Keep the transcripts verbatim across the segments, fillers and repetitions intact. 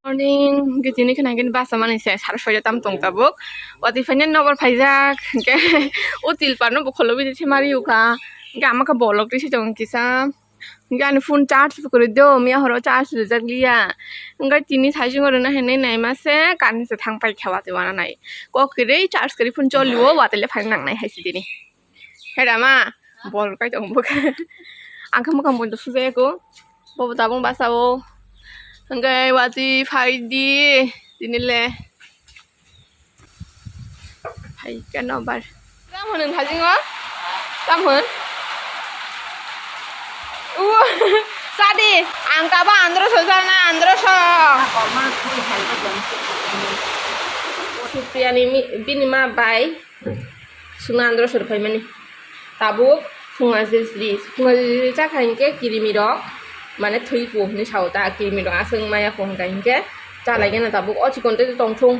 Morning, hwnkhe tini khna hwnkhe basa mani se sar soita tam tong tabuk. Watwi phaina nokbar phaijak, hwnkhe o tilpar no bo kholo bidi se mari ukha. Hwnkhe ama khe bolok twi se tong kisa. Hwnkhe ani phone charge bo kwrwi do, miya horo charge rijak liya. Hwnkhe tini saichung oro no hinwi naima se current se thang paikha watwi wana nai. Kok kwrwi charge kwrwi phone choli o, watwi le phaina nangnai hai se tini. Hai rama, bol kai tong bwkha. Ang khe mwkhang bo sujaya ko. Bobo tabung basa o. Hwnkhe watwi phai di. Tini le. Hai khe no bar. Tam hwn nung thajing o? Tam hwn? U, sadi, ang kaba andro so sana, andro so. Supriyani mi-, bini ma bai. Sungna andro so rwphaimani. Tabuk phunga jisri, phunga jisri chakha hinkhe kirimi rok, mane thwiku hinwi sao ta, kirimi rok aswk maya kho hwnkha hinkhe chalaigena tabuk o chikon tei tongthung.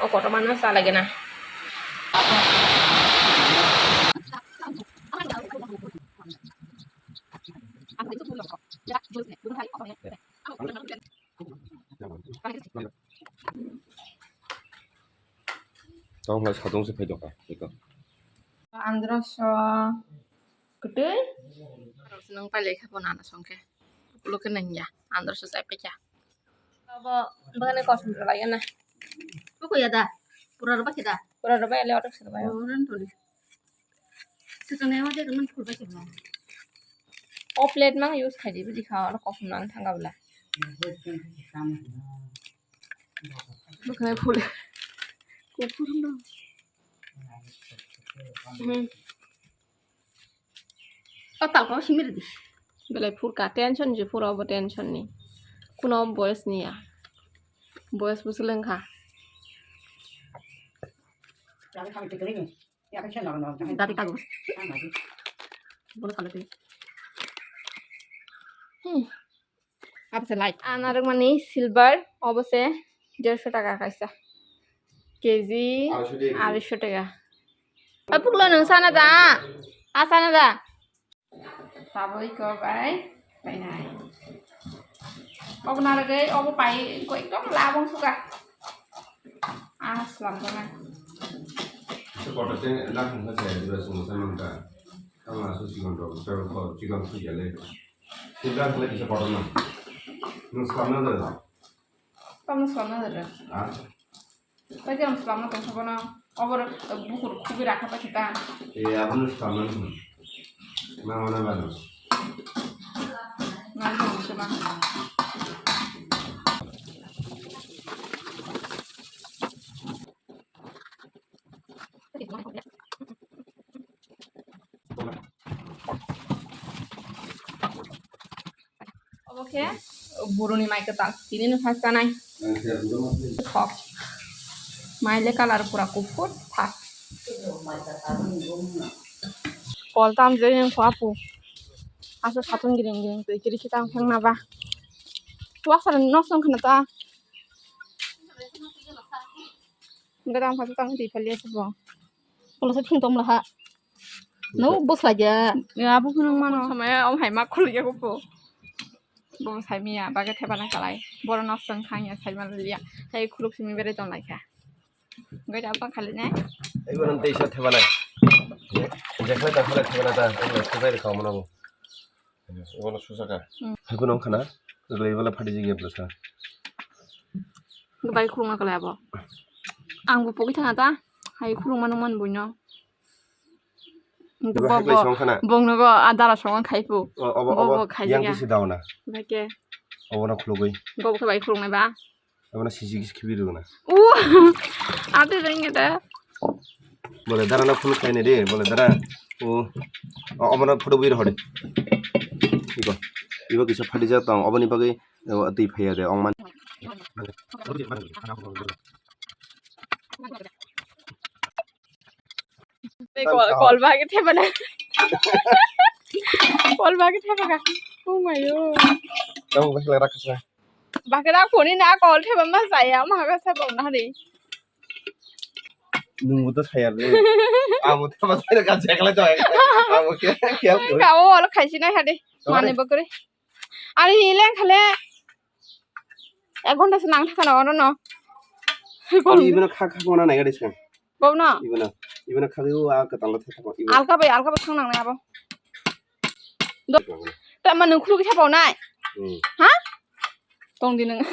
O kotorma no chalaigena. Tamo khlai satung se phai tongkha, eko. Andro so kwtwi. Nung pailai kha bo nana songkhe. Ulo khe nanya, andro so chai paikha. Abo bagane kosom rwlai na. Buko ya da? Pura rwbai khe da? Pura rwbai le otok se rwbai. Pura rwbai. Swkang nai ma de rwman phul bai khe ba. O plate mang use khai di, bidi kha, oro kosom nang thang gabla. Bukhai phul. Kuphur no. Hmm. O talko simi rwdi. Belai phurka, tension je phuro obo tension ni. Kuno boyes niya. Boyes bo swlwng kha. Dati kago. Bono kalo tei. Hmm. Abo se light. Anarok mani silver, obo se derso taka kaisa. Keji aroiso taka. Oi puklo nwng sana da? A sana da? Tabuk iko bai painai. Obo narwgwi, obo pai, iko ekdom labong suka. Ah, slam tongnai. Kotor tei nakong khe chaya diba chwng sai mankha. Tamo aswk chikon rok, chikon khuya le. Sibra khlai kisa kotor no. Nwng swlamna da? Tamo swlamna da. Ha? Pai tamo swlamna tong sabo no. Obor bukur khubi rakha pa kita. E, abono swlamna no. Ma mana ba no. Nang tong sabo. Obo khe buruni mai kwtal, tini no phas chanai. Thok. Mai le colour pura kuphur thak. Kol tam je yang kho apu. Asa satung giring giring twi kiri kita ang thang na ba. Wasar nok song khna ta. Gadang phasa tang twi phali asa bo. Kolo se thung tong la ha. No bosla ja. Ya, abo phunung mano. Samaya om hai ma khulya ko po. Bo sai miya, baga theba na kalai. Boro nok song khang ya, sai ma liya. Hai khuluk simi bere ton lai kha. Gai da pa khali nai. Ai bono tei sa theba nai. Jekhle ta khale theba na ta, ai theba ri khamana bo. Ibola susa ka. Hmm. Hai kuno khana, rwlai ibola phati jigya bwsa. Bai khulungma kalai abo. Ang bo pogwi thanga ta, hai khulungma nung man buino. Ibo hai klai song khana. Bong nogo adara song khai pu. O, obo, bo, obo, bo khai yang jigya. Kisi dauna. Bake. Obo na khulugwi. Bo bo khe bai khulungnai ba. Abono siji kisi khibi rwna. U, ate rengede. Bole dara na phunuk khaine de, bole dara. O, o, obono photo bui rohode. Iko, ibo kisa phati jak tong, oboni bagwi, o, twi phaiya de, ongman. Tei kol, kol bage thepana. Kol bage thepaka. Oh my God. Tamo bakla rakasa. Bakla phone na kol thepa ma saya, ma ga sa bong na ri. Nungbo to saya le. Amo to ma saya ka jekla to. Amo kya, kya kore? Ka o ol khaisi na hade. Mane bakre. Ari hi leng khale. Ek ghonta se nang thaka na oro no. Ibino kha kha kona nai gari se. Bono. Ibino, ibino kha o a katal thaka. Alka bai, alka bai thang nang nai abo. Do-, ta ma nung khuluk sa pao nai. Hmm. Ha? Tong di nung.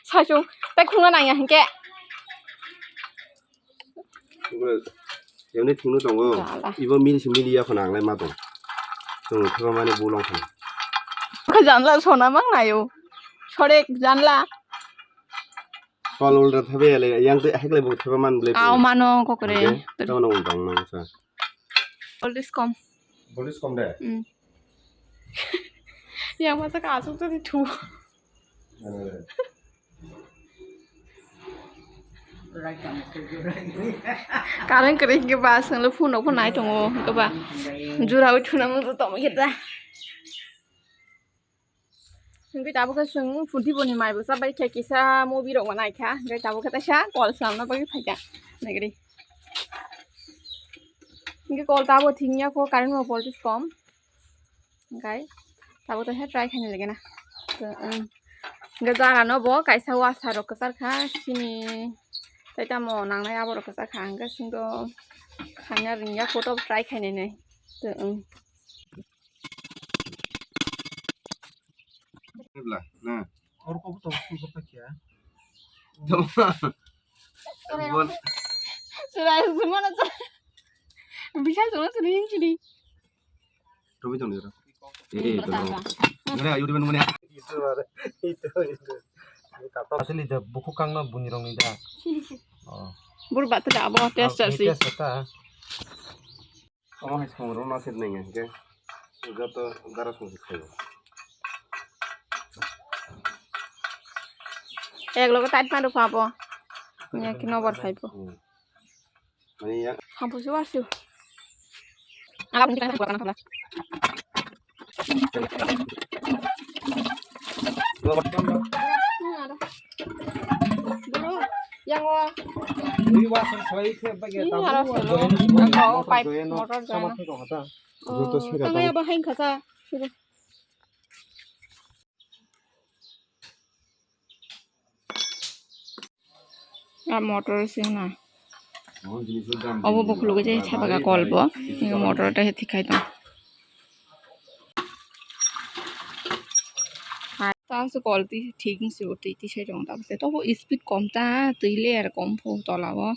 Sa chung. Tai khuluk na nang ya hingke. Ibo, yamni thwngno tongo. Jala. Ibo mil si mil ya khona ang lai ma tong. Tong thwma mani bolong khona. Kha janla sona mang nayo. Sorek janla. Kol ulra thabe le, yang te hek le bo thwma man ble. Aw mano kokore. Oke, tamo no tong mang sa. Voltage kom. Voltage kom de? Hmm. Yang masa ka asuk tadi thu. Current kwrwi hwnkhe ba chwngno phone rok phano nai tongo hwnkhe ba jura ui thuna muchung tongma khe ta. Hwnkhe tabuk khe chwng phunthi boni mai bo chabai khe kisa movie rok bo nai kha hwnkhe tabuk khe taisa call swnamna bagwi phai kha naigri hwnkhe call tabo thwngya kho current bo voltage kom. Hwnkhe tabuk tei try khaina lagina. To, um, hwnkhe jara no bo kaisa wasa rok kwchar kha, chini tei tamo nangnai abo rok kwchar kha, hwnkhe chwngno khaina ringya photo try khainai nai. To, um. Bla, na. Oro kok to kok to kya? Bon. Surai sumana sa. Bisa sumana sini sini. Robi tong dira. Eh, eh, tong. Mana YouTube mana? Itu ada. Itu itu. Asli da buku kang na bunyi rong ni da. Oh. Bur batu da abo test si. Test ta. Omo hai song rok na sir neng ke. Joto gara song si khayo. Ek logo tait ma rukha abo. Nya kino bor khai po. Hmm. Mani ya. Hampu si warsu. Ala pun kita buat anak lah. Bro, yang wa. Ini wasar selain ke bagi tamu. Ini harus dulu. Motor join. Motor join. Sama ke kau kata. Oh, tangga ya bahai kata. Sudah. A motor se na. Obo bo khulugwi jai thabaga kol bo. Ego motor ta he thikhai tong. Ta se kol ti thik se bo twi tisai tong ta se. Tobo speed kom ta twi le er kom phu tola o.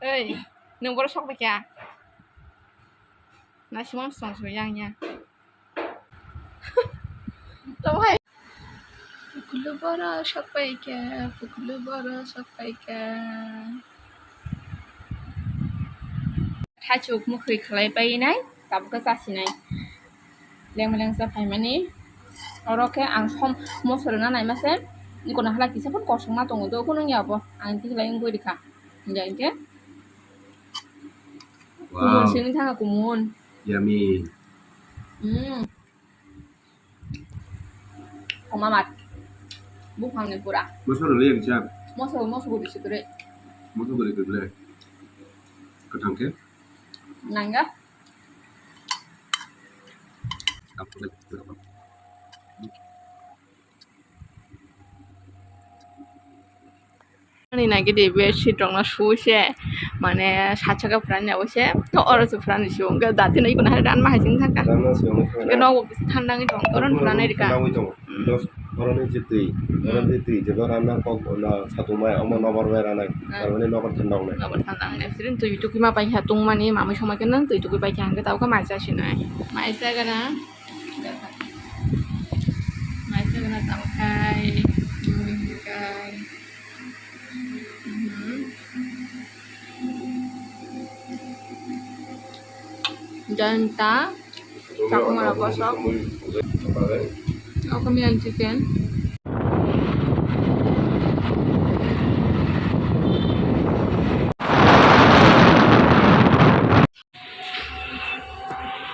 Ei, nwng borok sok bai kha? Naisingmo song song yang ya. Tamo hai. Pukulu borok sok bai kha, pukulu borok sok bai kha. Thaichuk mwkhwi khlai painai, tabukhe chasinai. Lengma lengsa phaimani. Oro khe ang som moso rwna naima se. Iko na hala kisa phano kosong ma tongo, do phano wngya bo. Ang tikhlai wngwi rikha. Hingya hinkhe. Wow. Kumun simi thanga kumun. Yummy. Mm. Oma mat. Buphangni pura. Moso rwlai ang cha. Moso, moso bo bisi kwrwi. Moso kwrwi kwrwi le. Kwthang khe? Nangya. Ani nagi de bedsheet rok no su se, mane satsaka phrani abo se, to oro se phrani su, hwnkhe dati no iko no hai ranma hai sing thangkha. Ranma se wngkha. Hwnkhe nogo kisa thanda wngwi tongo, oro no phrani rikha. Thanda wngwi tongo. Hmm. Oro ni je twi, oro ni twi, jeba ranna kok no satung bai, omo nokbar bai ranai, hmm, aro ni nokbar thanda wngnai. Nokbar thanda wngnai. Siri twi tukui ma pai kha tungmani, mamui somai khe nang twi tukui pai kha, hwnkhe tabukhe mai cha sinai. Mai cha gana. Mai cha gana tamo khai, tamo khai. Mhm. Janta, chakmara kosok. Oke, miyan chicken.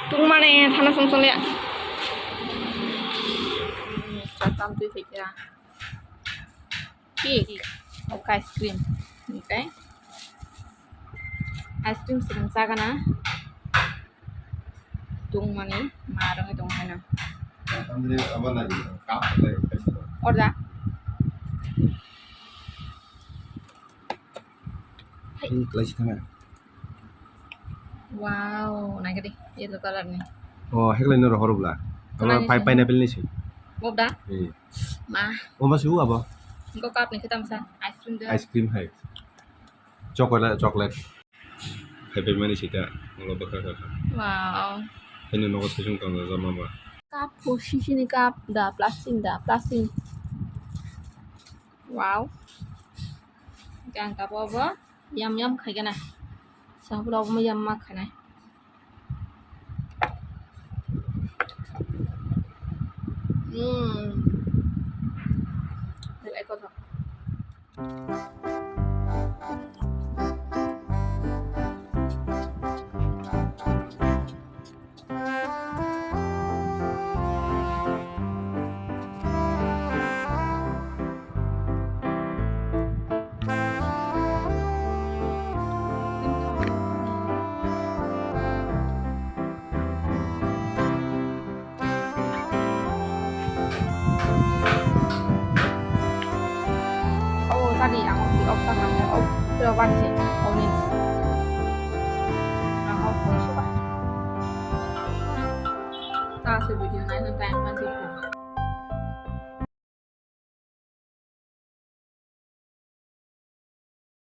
Tungmani thana song song ya. Chakam twi thikya. Cake. Oke, ice cream. Okay. Ice cream sering sagana. tongmani ma rwngwi tong haino. Andre aba nadi cup le kaisa. Order. Ini kelai sih tengah. Wow, naikhe de, yellow color ni. Oh, heklai no rohor bla. Aba pai pineapple ni sih. Bob da? Iya. Ma. Oh, masih abo. Engko cup ni khitam sa, ice cream da. Ice cream hai. Chocolate, chocolate. Hai pai mani sih ta, ngolo bakha kha. Wow. Ini nogo sisung tong jama ba. Cup, oh, sisi ni cup da, plastic da, plastic. Wow. Gang cup abo. Yam yam khai gana. Sabula omo yam ma khanai. Hmm. Belai kothok. Oh, tadi ang off off sa kang off. Pero ban si, oh ni. Ang off off suka. Ta se video nai na time ban si.